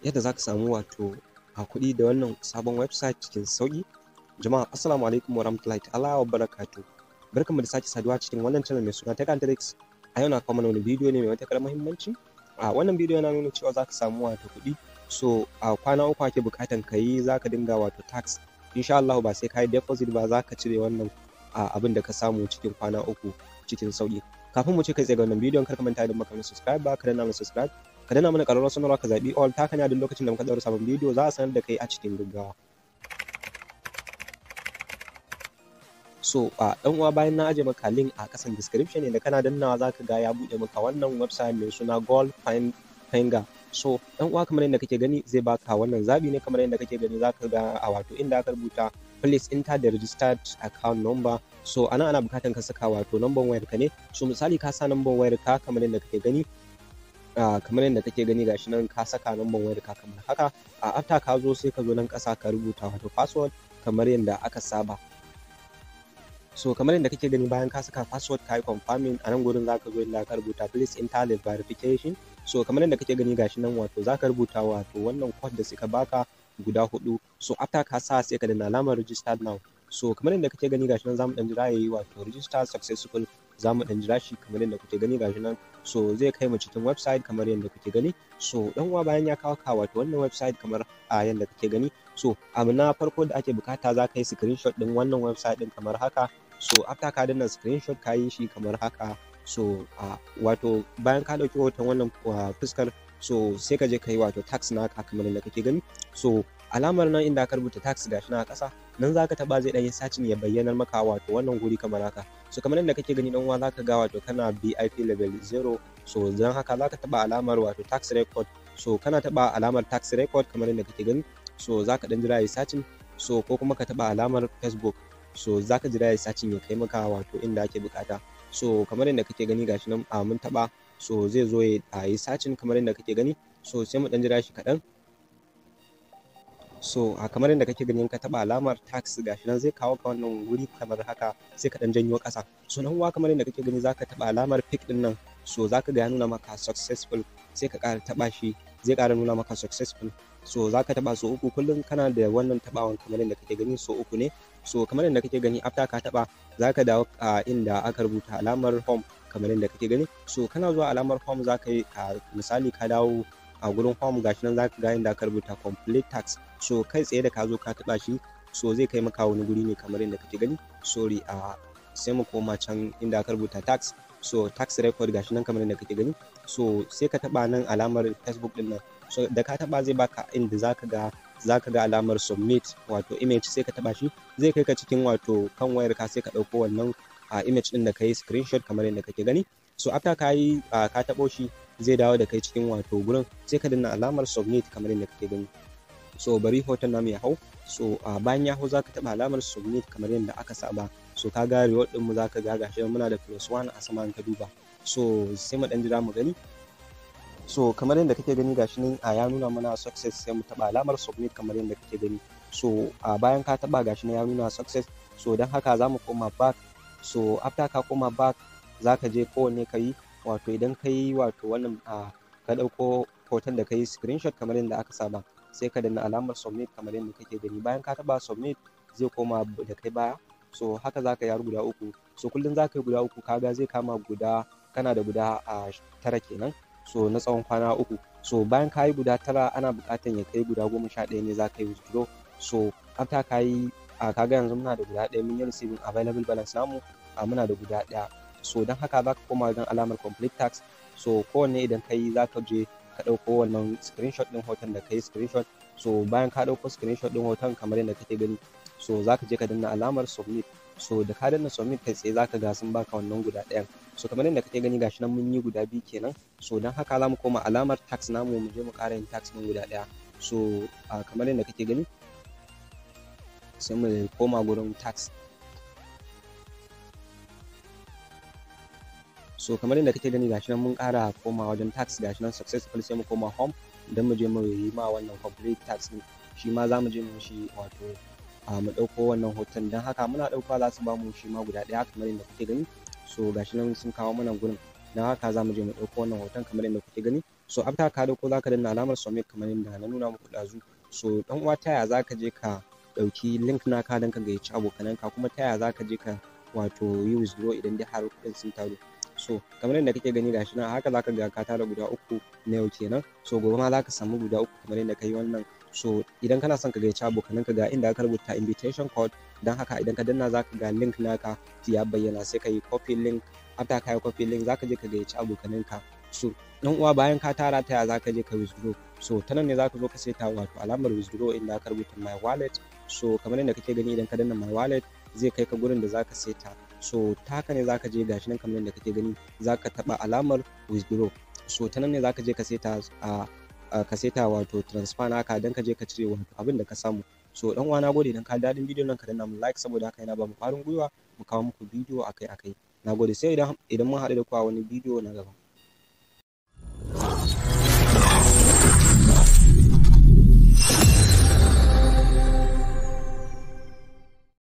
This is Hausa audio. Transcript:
Yadda za ka samu wato a kuɗi da wannan sabon website cikin sauƙi. Jama'a, assalamu alaikum wa rahmatullahi ta'ala wa barakatuh. Barkanmu da sake saduwa cikin wannan channel mai suna Tech and Tricks. A yau na kawo mana wani bidiyo ne mai matuƙar muhimmanci. A wannan bidiyo yana nuna cewa za ka samu wato kuɗi. So a kwana 3 ake buƙatan ka yi, za ka dinga wato tax. Insha Allahu ba sai ka yi deposit ba, za ka cire wannan abin da ka samu cikin kwana 3 cikin sauƙi. Kafin mu ce kai tsaye ga wannan bidiyon, kar ka manta idan baka mana subscribe ba, ka danna mana subscribe, ka danna mana ƙararrawar sanarwa, ka zaɓi all. Ta haka ne a duk lokacin da muka ɗaura sabon bidiyo za a sanar da kai a cikin gaggawa. So a ɗan uwa, bayan na aje maka link a ƙasan description ne da kana dannawa za ka ga ya buɗe maka wannan website mai suna Gold Finger. So ɗan uwa, kamar yadda kake gani, zai baka wannan zaɓi ne. Kamar yadda kake gani, za ka ga a wato inda aka rubuta "Please enter the registered account number". So anan ana buƙatar ka saka wato number wayar ka ne. So misali ka sa number wayar ka kamar yadda kake gani, kamar yadda kake gani, gashi nan ka saka number wayar ka kamar haka. After ka zo, sai ka zo nan ƙasa ka rubuta wato password kamar yadda aka saba. So kamar yadda kake gani, bayan ka saka password, ka yi confirming, a nan gurin zaka zo inda aka rubuta "Please enter the verification". So kamar yadda kake gani, gashi nan, wato zaka rubuta wato wannan code da suka baka guda 4. So after ka sa, sai ka danna alamar "Registered now". So kamar yadda kake gani, gashi nan, zamu dan jira yayi wato register successful. Zamu dan jira shi. Kamar yadda kuke gani, gashi nan, so zai kai mu cikin website kamar yadda kuke gani. So dan uwa, bayan ya kawo ka wato wannan website kamar a yadda kake gani, so abu na farko da ake bukata, za ka yi screenshot din wannan website din kamar haka. So after ka danna screenshot, ka yi shi kamar haka. So wato bayan ka ɗauki hoton wannan fuskar, so sai ka je ka yi wato task naka kamar yadda kake gani. So alamar nan inda aka rubuta task, gashi nan a ƙasa nan, zaka taɓa, zai ɗan yi searching ya bayyanar maka wato wannan guri kamar haka. So kamar yadda kake gani, dan uwa, zaka ga wato kana VIP level 0. So don haka zaka taɓa alamar wato task record. So kana taɓa alamar task record kamar yadda kake gani, so zaka ɗan jira yayi searching. So ko kuma ka taɓa alamar Facebook. So zaka jira yayi searching ya kai maka wato inda ake buƙata. So kamar yadda kake gani, gashi nan a mun taɓa, so zai zo ya yi searching kamar yadda kake gani. So sai mu ɗan jira shi kaɗan. So a kamar yadda kake gani, ka taɓa alamar task, gashi nan zai kawo ka wannan wuri kamar haka. Sai ka ɗan janyo ƙasa. So nan uwa, kamar yadda kake gani, zaka taɓa alamar pick ɗin nan. So zaka ga ya nuna maka successful. Sai ka ƙara taɓa shi, zai ƙara nuna maka successful. So zaka taɓa so 3. Kullum kana da wannan taɓawan kamar yadda kake gani, so 3 ne. So kamar yadda kake gani, after ka taɓa, zaka dawo a inda aka rubuta alamar home kamar yadda kake gani. So kana zuwa alamar home, zaka yi a misali ka dawo a gurin home, gashi nan zaka ga inda aka rubuta "Complete task". So kai tsaye da ka zo ka taɓa shi, so zai kai maka wani guri ne kamar yadda kake gani. Sorry, a sai mu koma can inda aka rubuta task. So task record, gashi nan kamar yadda kake gani. So sai ka taɓa nan alamar Facebook ɗin nan. So da ka taɓa, zai baka inda zaka ga alamar submit wato image. Sai ka taɓa shi, zai kai ka cikin wato kan wayar ka. Sai ka ɗauko wannan a image ɗin da ka yi screenshot kamar yadda kake gani. So after ka yi ka taɓo shi, zai dawo da kai cikin wato gurin. Sai ka danna alamar submit kamar yadda kake gani. So bari hoton namu ya hau. So bayan ya hau, zaka taɓa alamar submit kamar yadda aka saba. So ka ga reward ɗin mu, zaka ga gashi muna da +1 a sama in ka duba. So sai mu ɗan jira mu gani. So kamar yadda kake gani, gashi nan a ya nuna mana success. Sai mu taɓa alamar submit kamar yadda kake gani. So a bayan ka taɓa, gashi nan ya nuna success. So don haka za mu koma back. So after ka koma back, zaka je kowanne ka yi wato idan ka yi wato wannan a ka ɗauko hoton da ka yi screenshot kamar yadda aka saba, sai ka danna alamar submit kamar yadda kake gani. Bayan ka taɓa submit, zai koma da kai baya. So haka zaka yi har guda 3. So kullum zaka yi guda 3, kaga zai kama guda kana da guda a 9 kenan, so na tsawon kwana 3. So bayan ka yi guda 9, ana buƙatan ya kai guda 11 ne zaka yi withdraw. So after ka yi a kaga yanzu muna da guda 1, mun yi receiving available balance namu, a muna da guda 1. So don haka zaka koma wajen alamar complete task. So kowanne idan ka yi, zaka je ka ɗauko wannan screenshot ɗin hoton da ka yi screenshot. So bayan ka ɗauko screenshot ɗin hoton kamar yadda kake gani, so zaka je ka danna alamar submit. So da ka danna submit, kai tsaye zaka ga sun baka wannan guda ɗayan. So kamar yadda kake gani, gashi nan mun yi guda 2 kenan. So don haka za mu koma alamar task namu, mu je mu ƙara yin task ɗin guda 1. So kamar yadda kake gani, sai mu koma gurin task. So kamar yadda kake gani, gashi nan mun ƙara koma wajen task, gashi nan successful. Sai mu koma home don mu je mu yi ma wannan complete task ɗin. Shi ma za mu je mu shi wato a mu ɗauko wannan hoton. Don haka muna ɗauka, za su bamu shi ma guda 1 kamar yadda kuke gani. So gashi nan sun kawo mana gurin. Don haka za mu je mu ɗauko wannan hoton kamar yadda kuke gani. So after ka ɗauko, zaka danna alamar submit kamar yadda na nuna muku ɗazu. So dan uwa, ta yaya zaka je ka ɗauki link naka don ka gayyaci abokananka, kuma ta yaya zaka je ka wato yi withdraw idan dai har kuɗin sun taru? So kamar yadda kake gani, gashi nan haka zaka ga ka tara guda 3 na yau kenan. So gobe ma zaka samu guda 3 kamar yadda ka yi wannan. So idan kana son ka gayyaci abokananka, ga inda aka rubuta invitation code. Don haka idan ka danna, zaka ga link naka ya bayyana, sai ka yi copy link. After ka yi copy link, zaka je ka gayyaci abokananka. So dan uwa, bayan ka tara, ta yaya zaka je ka withdraw? So ta nan ne zaka zo ka saita wato alamar withdraw inda aka rubuta my wallet. So kamar yadda kake gani, idan ka danna my wallet, zai kai ka gurin da zaka saita. So ta haka ne zaka je, gashi nan kamar yadda kake gani, zaka taba alamar withdraw. So ta nan ne zaka je ka saita wato transfer naka don ka je ka cire wato abin da ka samu. So dan uwa, na gode. Idan ka daɗin bidiyon nan, ka danna mu like, saboda haka yana ba mu ƙwarin gwiwa mu kawo muku bidiyo akai akai. Na gode, sai idan mun haɗu da ku a wani bidiyo na gaba.